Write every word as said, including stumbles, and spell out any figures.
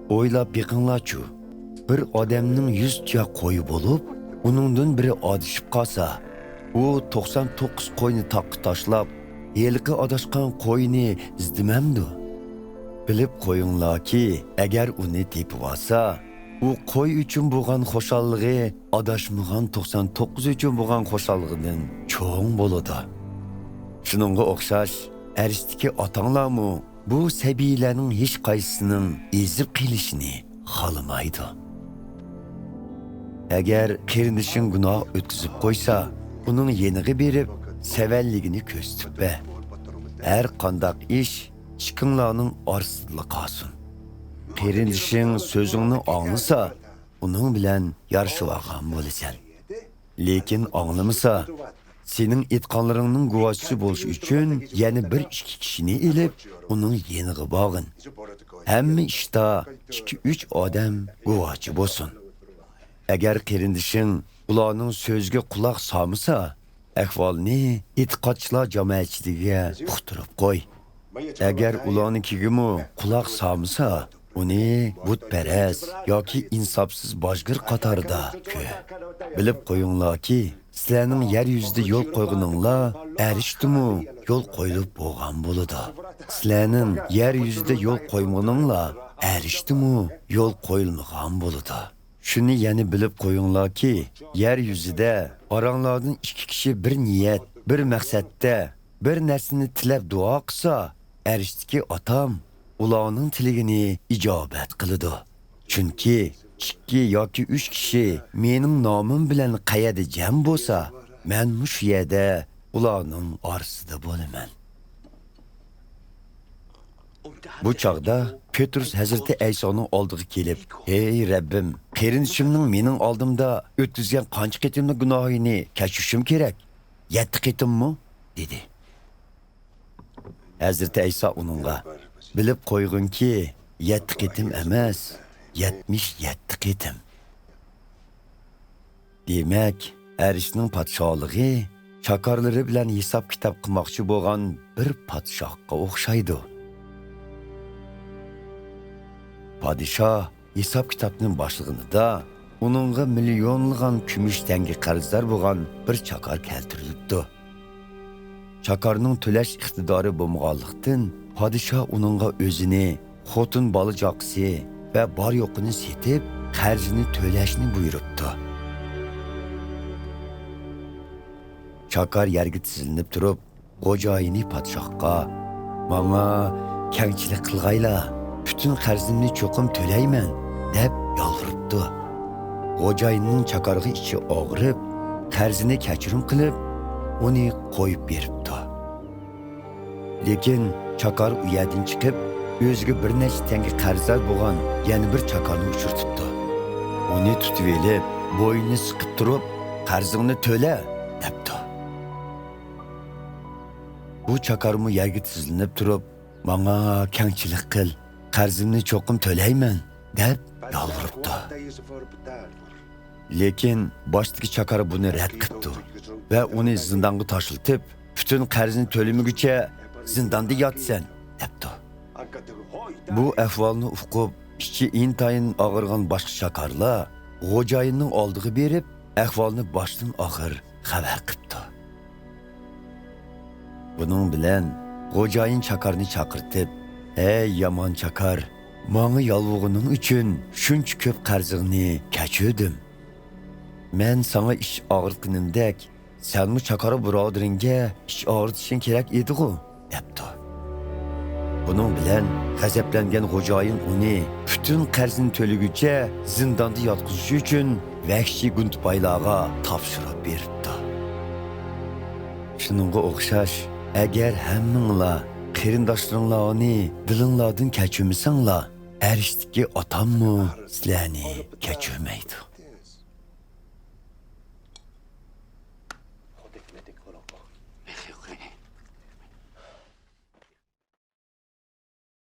ئويلاپ بېقىڭلارچۇ، بىر ئادەمنىڭ يۈز تۇيا قويى بولۇپ، ئۇنىڭدىن بىرى ئادىشىپ قالسا، ئۇ توقسان توققۇز قوينى تاغقا تاشلاپ، ھېلىقى ئاداشقان قويىنى ئىزدىمەمدۇ؟ بىلىپ قويۇڭلاركى، ئەگەر ئۇنى تېپىۋالسا، ئۇ قوي ئۈچۈن بولغان خۇشاللىقى ئاداشمىغان توقسان توققۇز ئۈچۈن بولغان خۇشاللىقىدىن چوڭ بولىدۇ. شۇنىڭغا ئوخشاش، ئەرشتىكى ئاتاڭلارمۇ بۇ سەبىيلەرنىڭ ھېچقايسىسىنىڭ ئېزىپ قېلىشىنى خالىمايدۇ. ئەگەر قېرىندىشىڭ گۇناھ ئۆتكۈزۈپ قويسا، ئۇنىڭ يېنىغا بېرىپ، سەۋەنلىكىنى كۆرسىتىپ بەر. ھەر قانداق ئىش ئىككىڭلارنىڭ ئارىسىدىلا قالسۇن. قېرىندىشىڭ سۆزۈڭنى ئاڭلىسا، ئۇنىڭ بىلەن يارىشىۋالغان بولىسەن. لېكىن ئاڭلىمىسا، سېنىڭ ئېيتقانلىرىڭنىڭ گۇۋاھچىسى بولۇش ئۈچۈن يەنە بىر ئىككى كىشىنى ئېلىپ، ئۇنىڭ يېنىغا بارغىن. ھەممە ئىشتا ئىككى-ئۈچ ئادەم گۇۋاھچى بولسۇن. ئەگەر قېرىندىشىڭ ئۇلارنىڭ سۆزىگە قۇلاق سالمىسا، ئەھۋالنى ئېتىقادچىلار جامائەتچىلىكىگە ئۇقتۇرۇپ قوي. ئەگەر ئۇلارنىڭكىگىمۇ قۇلاق سالمىسا، ئۇنى بۇتپەرەس ياكى ئىنساپسىز باجگىر قاتارىدا كۆر. بىلىپ قويۇڭلاركى، سىلەرنىڭ يەر يۈزىدە يول قويغىنىڭلار ئەرشتىمۇ يول قويۇلۇپ بولغان بولىدۇ. سىلەرنىڭ يەر يۈزىدە يول قويمىغىنىڭلار ئەرشتىمۇ يول قويۇلمىغان بولىدۇ. شۇنى يەنە بىلىپ قويۇڭلاركى، يەر يۈزىدە ئاراڭلاردىن ئىككى كىشى بىر نىيەت، بىر مەقسەتتە، بىر نەرسىنى تىلەپ دۇئا قىلسا، ئەرشتىكى ئاتام ئۇلارنىڭ تىلىگىنى ئىجابەت قىلىدۇ. چۈنكى ئىككى ياكى ئۈچ كىشى مېنىڭ نامىم بىلەن قەيەردە جەم بولسا، مەنمۇ شۇ يەردە ئۇلارنىڭ ئارىسىدا بولىمەن. بۇ چاغدا پېترۇس ھەزرىتى ئەيسانىڭ ئالدىغا كېلىپ، «ھەي رەببىم، قېرىندىشىمنىڭ مېنىڭ ئالدىمدا ئۆتكۈزگەن قانچە قېتىملىق گۇناھىنى كەچۈرۈشۈم كېرەك؟ يەتتە قېتىممۇ؟» دېدى. ھەزرىتى ئەيسا ئۇنىڭغا، «بىلىپ قويغىنكى، يەتتە قېتىم ئەمەس، يەتمىش يەتتە قېتىم.» دېمەك، ئەرشنىڭ پادىشاھلىقى چاكارلىرى بىلەن ھېساب-كىتاب قىلماقچى بولغان بىر پادىشاھقا ئوخشايدۇ. پادىشاھ ھېساب-كىتابنى باشلىغىنىدا، ئۇنىڭغا مىليونلىغان كۈمۈش تەڭگە قەرزدار بولغان بىر چاكار كەلتۈرۈلۈپتۇ. چاكارنىڭ تۆلەش ئىقتىدارى بولمىغانلىقتىن، پادىشاھ ئۇنىڭغا ئۆزىنى، خوتۇن بالا-چاقىسى ۋە بار-يوقىنى سېتىپ، قەرزىنى تۆلەشنى بۇيرۇپتۇ. چاكار يەرگە تىزلىنىپ تۇرۇپ، خوجايىنى پادىشاھقا، «ماڭا كەڭچىلىك قىلغايلا، پۈتۈن قەرزىمنى چوقۇم تۆلەيمەن» دەپ يالۋۇرۇپتۇ. خوجايىننىڭ چاكارغا ئىچى ئاغرىپ، قەرزىنى كەچۈرۈم قىلىپ، ئۇنى قويۇپ بېرىپتۇ. لېكىن چاكار ئۇ يەردىن چىقىپ، ئۆزىگە بىر نەچچە تەڭگە قەرزدار بولغان يەنە بىر چاكارنى ئۇچرىتىپتۇ. ئۇنى تۇتۇۋېلىپ، بوينىنى سىقىپ تۇرۇپ، «قەرزىڭنى تۆلە» دەپتۇ. بۇ چاكارمۇ يەرگە تىزلىنىپ تۇرۇپ، «ماڭا كەڭچىلىك قىل، قەرزىمنى چوقۇم تۆلەيمەن» دەپ يالۋۇرۇپتۇ. لېكىن باشتىكى چاكار بۇنى رەت قىپتۇ ۋە ئۇنى زىندانغا تاشلىتىپ، «پۈتۈن قەرزنى تۆلىمىگۈچە زىنداندا ياتىسەن» دەپتۇ. بۇ ئەھۋالنى ئۇقۇپ، ئىچى ئىنتايىن ئاغرىغان باشقا چاكارلار خوجايىننىڭ ئالدىغا بېرىپ، ئەھۋالنى باشتىن ئاخىر خەۋەر قىپتۇ. بۇنىڭ بىلەن خوجايىن چاكارنى چاقىرتىپ، «ھەي يامان چاكار، ماڭا يالۋۇرغىنىڭ ئۈچۈن شۇنچە كۆپ قەرزىڭنى كەچۈردۈم. مەن ساڭا ئىچ ئاغرىتقىنىمدەك، سەنمۇ چاكار بۇرادىرىڭگە ئىچ ئاغرىتىشىڭ كېرەك ئىدىغۇ» دەپتۇ. بۇنىڭ بىلەن غەزەپلەنگەن خوجايىن ئۇنى پۈتۈن قەرزنى تۆلىگۈچە زىنداندا ياتقۇزۇش ئۈچۈن ۋەھشىي گۇندىپايلارغا تاپشۇرۇپ بېرىپتۇ. شۇنىڭغا ئوخشاش، ئەگەر ھەممىڭلار قېرىنداشلىرىڭلارنى دىلىڭلاردىن كەچۈرمىسەڭلار، ئەرشتىكى ئاتاممۇ سىلەرنى كەچۈرمەيدۇ.